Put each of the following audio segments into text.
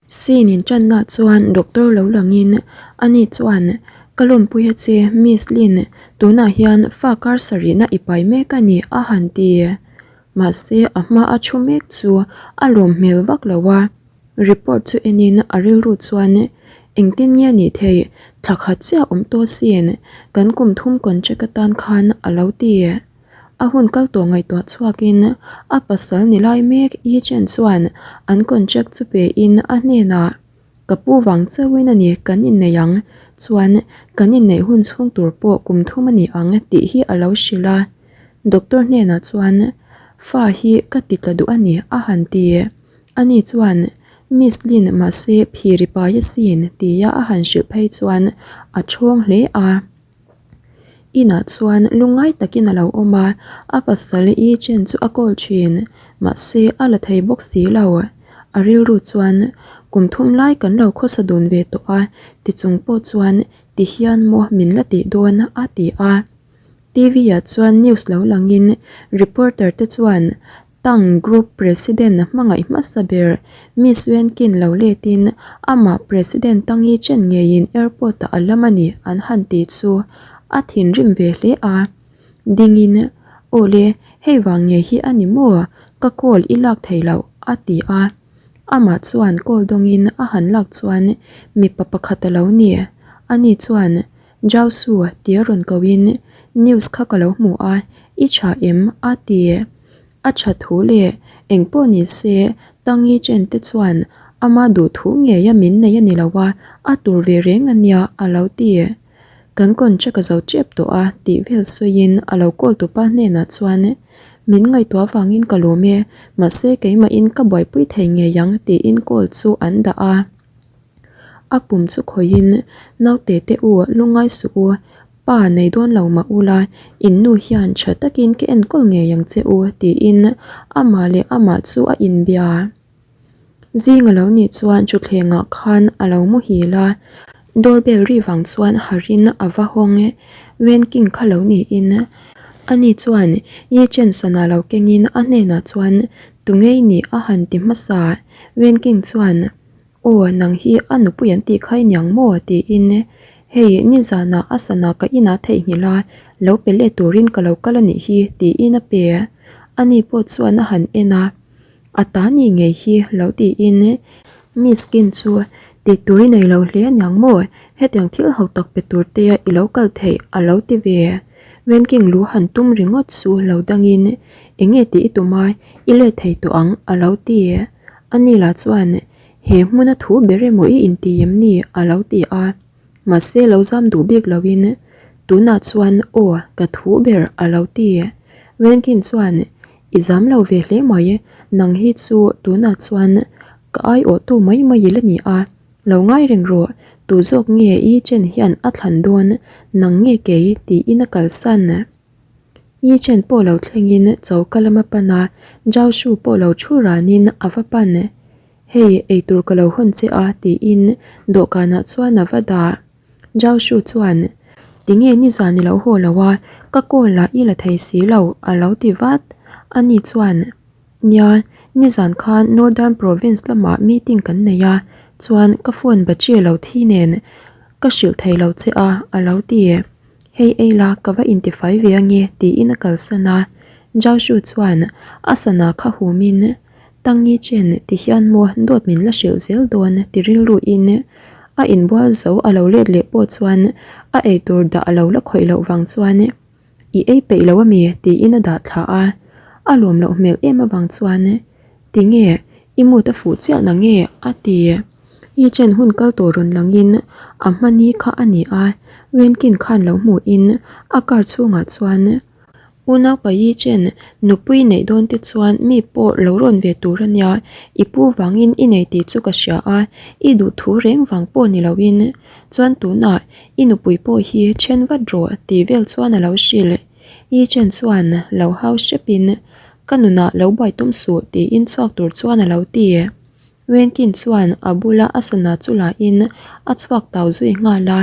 Scene inṭanna chuan doctor lo langin ani chuan, Ka lawmpui a che, Miss Lin, tunah hian fa kar sarihna i pai mek a ni, a han ti. Mahse, a hma a thu mek chu a lawm hmel vak lo a. Report chu enin a rilru chuan, Engtin nge nih theih, thla khat chiah awm tawh sin, kan kum thum contract atan khan a lo ti. A hun kal tawh ngaihtuah chhuakin a pasal ni lai mek Yi Chen chuan an contract chu pein a hnenah, Ka pu vang chauhin a ni kan inneih ang, chuan kan inneih hun chhung tur pawh kum thum a ni ang tih hi a lo hrilh a. Doctor hnenah chuan, Fa hi ka ti tla duh a ni a han ti. Ani chuan, Miss Lin mahse phiri pai asin tia a han hrilh phei chuan a thawng hle a. Inah chuan lungngai takin a lo awm a, a pasal Yi Chen chu a call thin, mahse a la thei bawk si lo. A rilru chuan, Kum thum lai kan lo khawsa dun ve tawh a, ti chung pawh chuan ti hian maw min la tih dawn a ti a. T_V ah chuan news lo langin reporter te chuan Tang Group President hmangaih hmasa ber Miss Wenkin lo letin amah President Tang Yi Chen ngeiin airport ah a lam a ni an han ti chu a thinrim ve hle a. Dingin, Awle, hei vang ngei hi a ni maw? Ka call i lak thei loh, a ti a. Amah chuan call dawngin a han lak chuan mipa pakhat a lo ni. Ani chuan, Zhao Su, tia rawn koin, News kha ka lo hmu a, i tha em? a ti. A tha thu leh eng pawh ni se, Tangi Chen te chuan ama duh thu ngeia min nei a ni lo a, a tur ve reng a nia, a lo ti. Kan contract a zo tep tawh a, tih vel sawiin a lo call tupa hnenah chuan, Min ngaihtuah avangin ka lawm e, mahse keimahin ka buaipui thei ngei ang, tiin call chu an dah a. A pum chu khawihin, Naute te u, lungngai suh u, pa nei dawn lo mah ula, in nu hian tha takin ka enkawl ngei ang che u, tiin amah leh amah chu a inbia. Zing a lo nih chuan thutthlengah khan a lo muhil a, doorbell ri vang chuan harin a va hawng e. Wenking kha lo niin ani chuan Yi Chen sana lo kengin a hnenah chuan Tungei nih a han ti hmasa. Wenking chuan Aw, nang hi a nupui an tih kha i niang maw? tiin Hei, nizanah a sana ka inah theihnghilh a, lo pe let turin ka lo kal a nih hi, tiin a pe. Ani pawh chuan a han en a, A ta ni ngei hi lo tiin Miss Kin chu tih tur i nei lo hle a niang maw? Hetiang thil ho tak pe tur te i lo kal theih a lo ti ve. Wenking lu han tum ringawt chu lo dangin Eng nge tih i tum a, i let thei tawh ang a lo ti. Ani lah chuan, He hmuna thu ber emaw i inti em ni? a lo ti a. Mahse lo zam duh bik loin, Tunah chuan aw, ka thu ber a lo ti. Wenkin chuan, I zam lo ve hle mai, nang hi chu tunah chuan ka aiawhtu mai mai i la ni a, lo ngai reng rawh, tu zawk nge i chen hian a thlan dawn, nang nge kei tiin a kalsan. Yi Chen pawh lo thlengin choka lama pan a, Zhao Shu pawh lo thu ranin a va pan. Hei, eitur ka lo hawn che a tiin dawhkanah chuan a va dah. Zhao Shu chuan, Tinge nizan i lo haw lo a, ka call lah i la thei si lo a lo ti vat. Ani chuan, Nia, nizan khan Northern Province lamah meeting kan nei a, chuan ka phone battery a lo thi nen ka hrilh thei lo che a a lo ti. Hei ei la, ka va intifai ve ange tiin a kalsan a. Zhao Shu chuan a sana kha humin, Tangi Chen ti hian maw dawt min la hrilh zel dawn ti rilruin a inbual zo a lo let leh pawh chuan a eitur dah a lo la khawih loh vang chuan I ei peih lo ami? tiin a dah thla a. A lawm loh hmel em avang chuan Tinge i mood a fuh chiah na nge? a ti. I chen hun kal tawh rawn langin a hmani kha a ni a, Wenkin khan lo hmuhin a car chhungah chuan Unaupa Yi Chen nupui neih dawn te chuan mi pawh lo rawn ve tur a nia, i pu vangin i nei tih chu ka hria a, i duh thu reng vang pawh ni loin chuan tunah i nupui pawh hi then vat rawh tih vel chuan a lo hrilh. Yi Chen chuan lo hau hrepin ka nunah lo buai tum suh tiin chhuak tur chuan a lo ti. Wenkin chuan a bula a sana chu lahin a chhuak tau zui nghal a.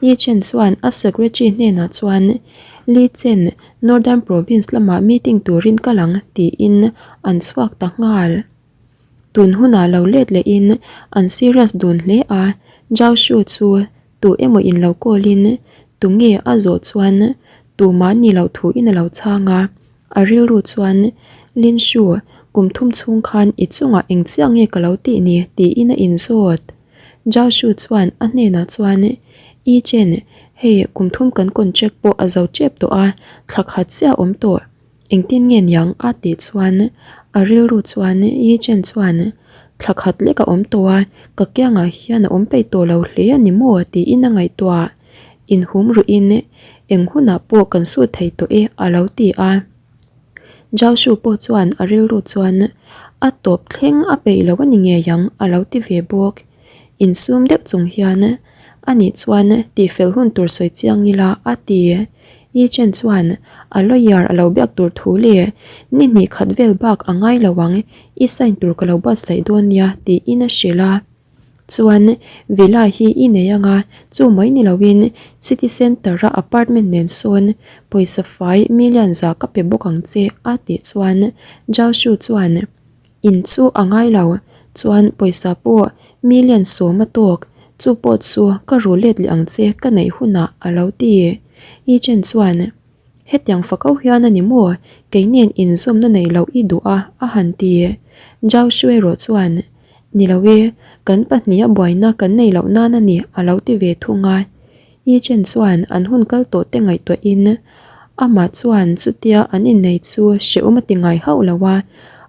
Yi Chen chuan a secretary hnenah chuan, Li Chen, Northern Province lamah meeting turin kal ang, tiin an chhuak ta nghal. Tun hunah lo let lehin an serious dun hle a, Zhao Shu chu tu emaw in lo call in tunge a zawh chuan tumah ni loh thu in a lo chhang a, a rilru chuan Lin Shu kum thum chhung khan i chungah eng chiah nge ka lo tih ni tiin a inzawt. Zhao Shu chuan a hnenah chuan Yi Chen, hei kum thum kan contract pawh a zo tep tawh a, thla khat chiah a awm tawh. Engtin nge niang a tih chuan a rilru chuan Yi Chen chuan thla khat lek a awm tawh a, ka kiangah hian a awm peih tawh lo hle a ni maw tiin a ngaihtuah. Inhum ruhin eng hunah pawh kan sut thei tawh e a lo ti a. Zhao Shu pawh chuan a rilru chuan a tawp thleng a peih lo a ni ngei ang a lo ti ve bawk. Insum deuh chung hian ani chuan tihfel hun tur sawi chiang ila a ti. Yi Chen chuan a lawyer a lo biak tur thu leh ni hnih khat vel bak a ngai lo ang, i sign tur ka lo buatsaih dawn nia tiin a hrilh a. Chuan villa hi i nei anga chu mai ni loin city centre a apartment nen sawn pawisa fai million za ka pe bawk ang che a tih chuan Zhao Shu chuan In chu a ngai lo, chuan pawisa pawh million sawm a tawk, chu pawh chu ka ru let leh ang che ka neih hunah a lo ti. Yi Chen chuan, Hetiang fako hian a ni maw, kei nen inzawmna nei loh i duh a a han ti. Zhao Shu erawh chuan, Ni lo e, kan pahniha buaina kan nei loh nan a ni a lo ti ve thung a. Yi Chen chuan an hun kal tawh te ngaihtuahin amah chuan chutia an innei chu hrehawm a ti ngai hauh lo a,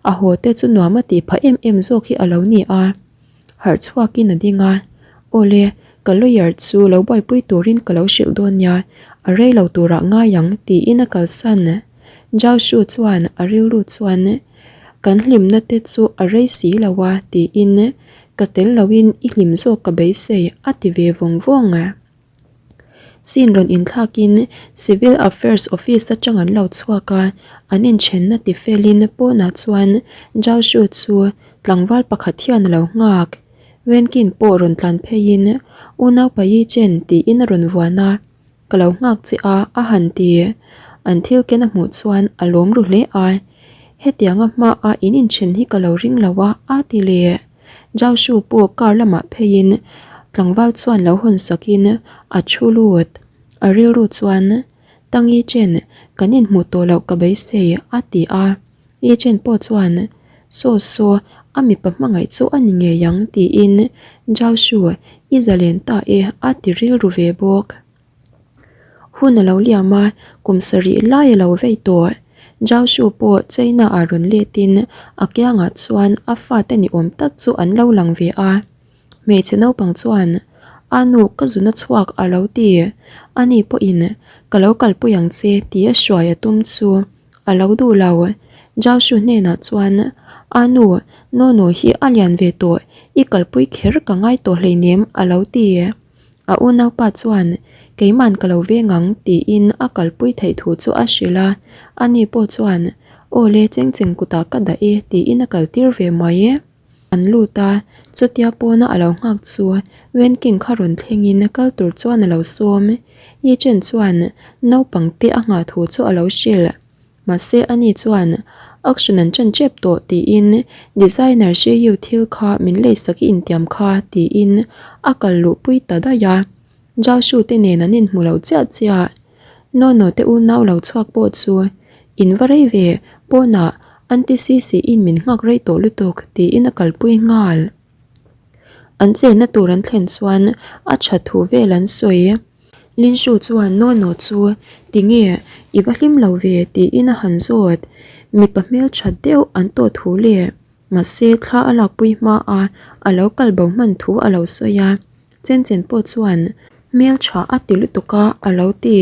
a haw te chu nuam a tih phah em em zawk hi a lo ni a. Harh chhuakin a ding a, Awle, ka lawyer chu lo buaipui turin ka lo hrilh dawn nia, a rei lo turah ngai ang tiin a kalsan. Zhao Shu chuan a rilru chuan Kan hlimna te chu a rei si lo a tiin Ka tel loin i hlim zawk ka beisei a ti ve vawng vawng a. Scene rawn inthlakin Civil Affairs Office atang an lo chhuak a, an inthenna ti felin pawnah chuan Zhao Shu chu tlangval pakhat hian a lo nghak. Wenkin pawh rawn tlan pheiin Unaupa Yi Chen tiin a rawn vuan a. Ka lo nghak che a, a han ti. An thil ken a hmuh chuan a lawm ru hle a. Hetianga hmaa in inthen hi ka lo ring lo a, a ti leh. Zhao Shu pawh car lamah pheiin tlangval chuan lo hawn sakin a thu lut. A rilru chuan, Tangi Chen, kan inhmuh tawh loh ka beisei, a ti a. Yi Chen pawh chuan, Saw saw, a mipa hmangaih chu a ni ngei ang, tiin Zhao Shu i zalen ta e a ti rilru ve bawk. Hun a lo liam a, kum sarih lai a lo vei tawh. Zhao Shu pawh China ah rawn letin a kiangah chuan a fate ni awm tak chu an lo lang ve a. Hmeichhe naupang chuan, A nu, ka zuna chhuak a lo ti. Ani pawhin, Ka lo kalpui ang che tia hruai a tum chu. A lo duh lo. Zhao Shu hnenah chuan, A nu, Nono hi a lian ve tawh, i kalpui kher ka ngai tawh hleinem a lo ti. A unaupa chuan, Keiman ka lo veng ang tiin a kalpui theih thu chu a hrilh a. Ani pawh chuan, Aw le, cheng cheng kutah ka dah e tiin a kaltir ve mai e. An lut a, chutia pawna a lo nghak chu Wen King kha rawn thlengin kal tur chuan a lo sawm. Yi Chen chuan naupang te a nghah thu chu a lo hrilh. Mahse ani chuan auction an ṭan ṭep tawh tiin designer Shi Yu thil kha min leisak i intiam kha tiin a kal luhpui ta daih a. Zhao Shu te nen an inhmu lo chiah chiah. Nono te unau lo chhuak pawh chu in va rei ve, pawnah Aunty Sisi in min nghak rei tawh lutuk tiin a kalpui nghal. An chenna tur an thlen chuan a tha thu vel an sawi. Lin Shu chuan Nono chu tinge i va hlim lo ve tiin a han zawt. Mipa hmeltha deuh an tawh thu leh mahse thla a lakpui hma a a lo kal bo hman thu a lo sawi a. Chen chen pawh chuan hmeltha a ti lutuk a a lo ti.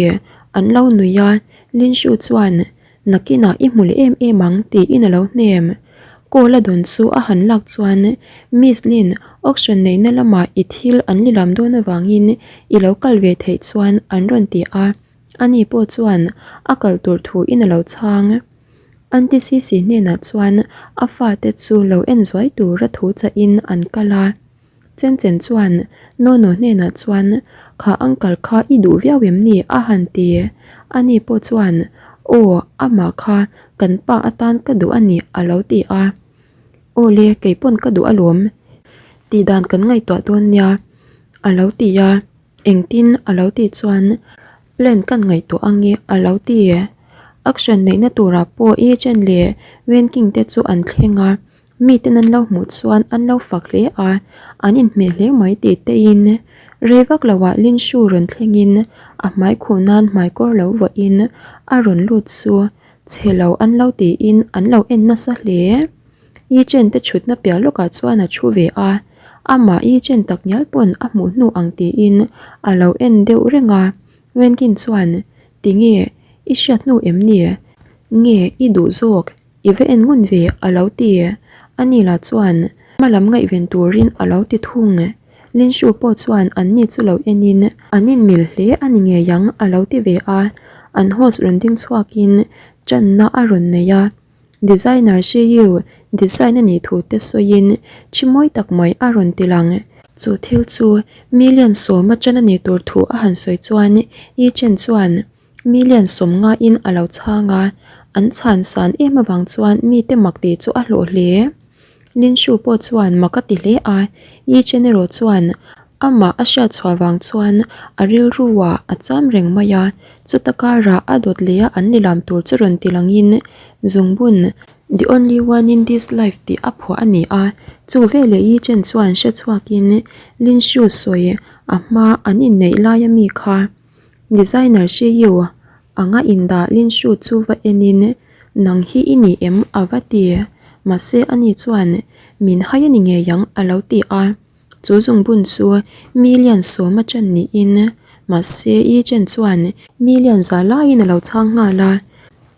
An lo nui a, Lin Shu chuan Nakinah i hmu leh em em ang tiin a lo hnem. Call a dawn chu a han lak chuan Miss Lin, auction neihna lamah i thil an lilam dawn avangin i lo kal ve theih chuan an rawn ti a, ani pawh chuan a kal tur thu in a lo chhang. Aunty Sisi hnenah chuan a fate chu lo en zuai tura thu chahin an kal a. Chen chen chuan Nono hnenah chuan Kha uncle kha i duh viau em ni? a han ti. Ani pawh chuan Aw, amah kha kan pa atan ka duh a ni a lo ti a. Aw le, kei pawn ka duh alawm. Tih dan kan ngaihtuah dawn nia, a lo ti a. Engtin a lo tih chuan plan kan ngaihtuah ange a lo ti. Action neihna turah pawh Yi Chen leh Wen King te chu an thleng a, miten an lo hmuh chuan an lo fak hle a, an inhmeh hle mai tih teiin rei vak loah Lin Shu rawn thlengin a hmai khuh nan hmaikawr lo vuahin a rawn lut chu chhe lo an lo tiin an lo en nasa hle. Yi Chen te thutna piah lawkah chuan a thu ve a, amah Yi Chen tak ngial pawn a hmuh hnu ang tiin a lo en deuh reng a. Wenkin chuan, Tinge, i hriat hnu em ni? Nge i duh zawk? I va en ngun ve a lo ti. Ani lah chuan hma lam ngaihven turin a lo ti thung. Lin Shu pawh chuan anni chu lo enin an inmil hle a ni ngei ang a lo ti ve a. An host rawn ding chhuakin channa a rawn nei a. Designer Shi Yu design a nih thu te sawiin thi mawi tak mai a rawn ti lang. Chu thil chu million sawma chan a nih tur thu a han sawi chuan Yi Chen chuan million 50 in a lo chhang a, an chhan san em avang chuan mite mak tih chu a hlawh hle. Lin Shu pawh chuan mak a ti hle a, Yi Chen erawh chuan amah a hriat chhuah vang chuan a rilru ah a cham reng mai a, chuta karah a dawt leh a an lilam tur chu rawn ti langin Zungbun, The only one in this life tih a phuah a ni a, chu veleh Yi Chen chuan hre chhuakin Lin Shu sawi a hma an inneih laia mi kha Designer Shi Yu anga indah Lin Shu chu va enin Nang hi i ni em? a va ti. Mahse ani chuan Min hai a ni ngei ang a lo ti a. Chu zungbun chu million 10 a chan niin mahse Yi Chen chuan million 100 laiin a lo chhang nghal a.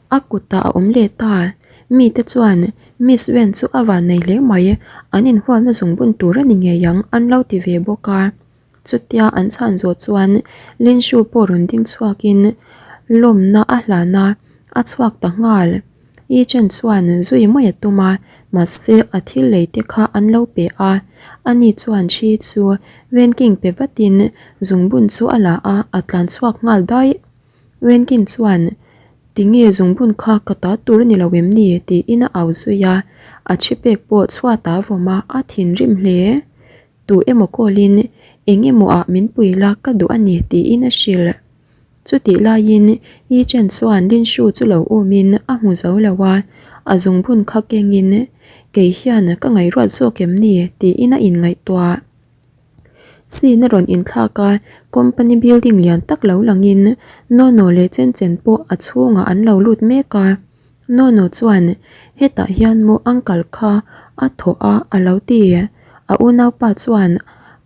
A kutah a awm leh ta. Mite chuan Miss Wen chu a vannei hle mai, an inhualna zungbun tur a ni ngei ang an lo ti ve bawk a. Chutia an chhan zawh chuan Lin Shu pawh rawn ding chhuakin lawmna a hlan a, a chhuak ta nghal. Yi Chen chuan zui mai a tum a, mahse a thil lei te kha an lo pe a. Ani chuan thi chu Wen King pe vatin zungbun chu a la a, a tlan chhuak nghal daih. Wen King chuan, Tinge zungbun kha ka ta tur a ni lo em ni? tiin a au zui a, a thi pek pawh chhuat a vawm a, a thinrim hle. Tu emaw call-in eng emaw ah min pui la ka duh a ni tiin a hrilh. Chutih laiin Yi Chen chuan Lin Shu chu lo awmin a hmu zo lo a, a zungbun kha kengin kei hian ka ngaihruat zawk em ni tiin a inngaihtuah. Scene a rawn inthlak a, company building lian tak lo langin Nono leh Chen Chen pawh a chhungah an lo lut mek a. Nono chuan, Hetah hian maw uncle kha a thawh a a lo ti. A unaupa chuan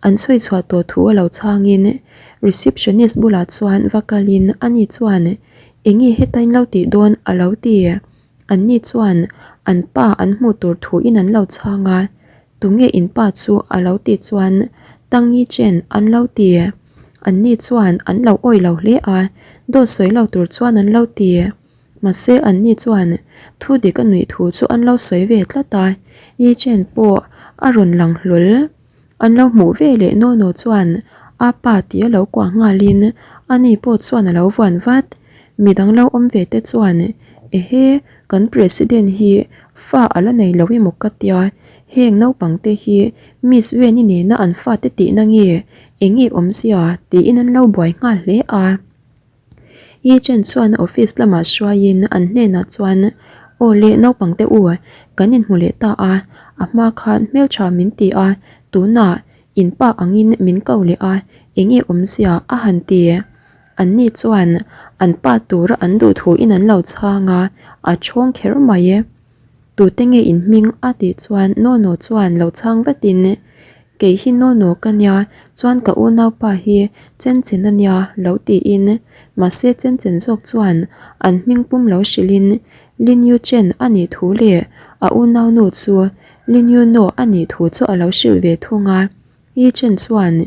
an chhui chhuah tawh thu a lo chhangin receptionist bulah chuan va kalin ani chuan, Enge heta in lo tih dawn? a lo ti. Anni chuan an pa an hmuh tur thuin an lo chhang a, Tunge in pa chu? a lo tih chuan Tang Yi Chen an lo ti. Anni chuan an lo awih lo hle a, dawt sawi lo tur chuan an lo ti. Mahse anni chuan thu dik a nuih thu chu an lo sawi ve tlat a, Yi Chen pawh a rawn lang hlawl. An lo hmuh ve leh Nono chuan a pa tih a lo kuah nghalin ani pawh chuan a lo vuan vat. Midang lo awm ve te chuan Ehe, kan President hi fa a la nei lo emaw ka tia, heng naupang te hi Miss Wen-i nena an fate tihna nge eng nge awmzia tiin an lo buai nghal hle a. Yi Chen chuan a office lamah hruaiin an hnenah chuan, Aw le naupang te u, kan inhmu leh ta a, a hma khan hmeltha min ti a, tunah in pa angin min ko leh a, enge awmzia a han ti. Anni chuan an pa tura an duh thuin an lo chhang a, a chhawng kher mai. Tute nge in hming a tih chuan Nono chuan lo chhang vatin, Kei hi Nono ka nia, chuan ka unaupa hi Chen Chen a nia lo tiin, mahse Chen Chen zawk chuan an hming pum lo hrilhin Lin Yu Chen a nih thu leh a unaunu chu Lin Yu No a nih thu chu a lo hrilh ve thung a. Yi Chen chuan,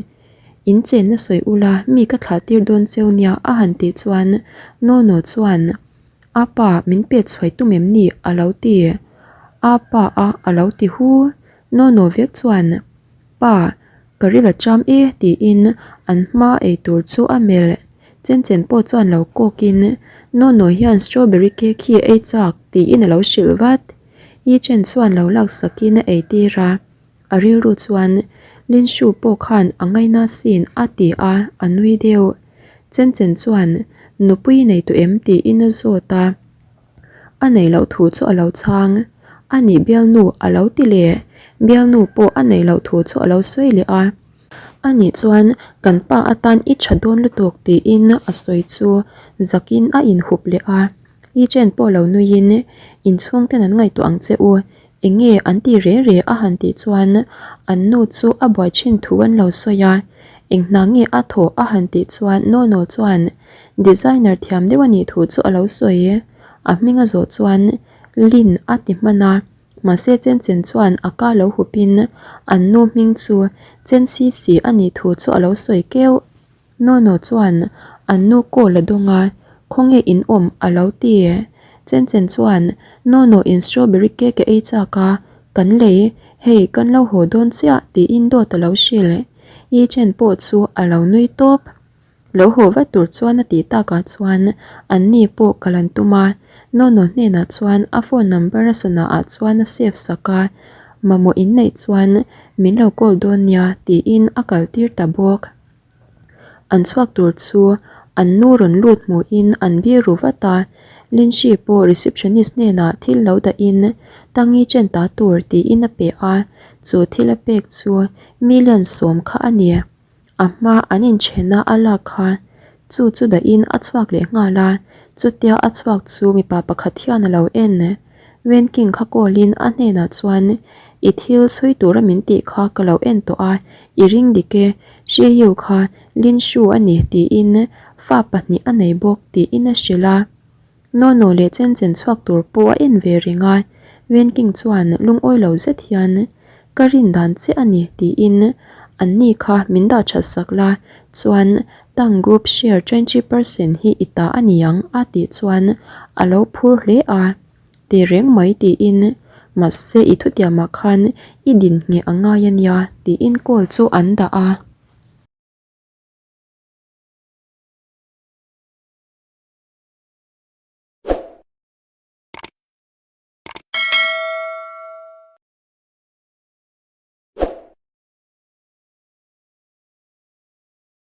In chenna sawi ula mi ka thlah tir dawn cheu nia a han tih chuan Nono chuan, A pa min pet chhuai tum em ni? a lo ti. A pa a a lo ti hu. Nono vek chuan, Pa, ka ril a cham e tiin an hma ei tur chu a melh. Chen chen pawh chuan lo kawkin, Nono hian strawberry cake hi ei chak tiin a lo hrilh vat. Yi Chen chuan lo laksakin a eitir a, a rilru chuan Lin Shu pawh khan a ngaina sin a ti a, a nui deuh. Chen Chen chuan nupui nei tawh em tiin a zawt a, a nei loh thu chu a lo chhang. A nih bialnu a lo ti leh, bialnu pawh a nei loh thu chu a lo sawi leh a. A nih chuan kan pa atan i tha dawn lutuk tiin a sawi chu zakin a inhup leh a. I chen pawh lo nuiin inchhungten an ngaihtuah ang che u, eng nge an ti re re a han tih chuan an nu chu a buai thin thu an lo sawi a, eng hna nge a thawh a han tih chuan Nono chuan designer thiam deuh a nih thu chu a lo sawi. A hming a zawh chuan Lin a ti hman a, mahse Chen Chen chuan a ka lo hupin an nu hming chu Chen Si Si a nih thu chu a lo sawi keuh. Nono chuan an nu call a dawng a, Khawnge in awm a lo ti. Chen Chen chuan Nono in strawberry cake a ei chak a, Kan lei, hei kan lo haw dawn chiah tiin dawt a lo hrilh. Yi Chen pawh chu a lo nui tawp. Lo haw vat tur chuan a tih takah chuan an ni pawh kal an tum a, Nono hnenah chuan a phone number a sana ah chuan a save sak a, mamawh in neih chuan min lo call dawn nia tiin a kal tir ta bawk. An chhuak tur chu an nu rawn lut hmuhin an bir ru vat a, Lindsay pawh receptionist hnenah thil lo dahin Tangi chen ta tur tiin a pe a, chu thil a pek chu million sawm kha a ni. A hma an inchhena a lak kha chu chu dahin a chhuak leh nghal a, chutia a chhuak chu mipa pakhat hian a lo en. Wen King kha call in a hnenah chuan I thil chhui tura min tih kha ka lo en tawh a, i ring dik e, Shi Yu kha Lin Shu a ni tiin fa pahnih a nei bawk tiin a hrilh a. Nono leh Chen Chen chhuak tur pawh a en ve reng a, Wen King chuan lungawi lo zet hian Ka rin dan che a ni tiin an ni kha min dah that sak la chuan Tang Group share 20% hi i ta a ni ang a tih chuan a lo phur hle a. Ti reng mai tiin mahse i thutiamah khan i din ngheh a ngai a nia tiin call chu an dah a.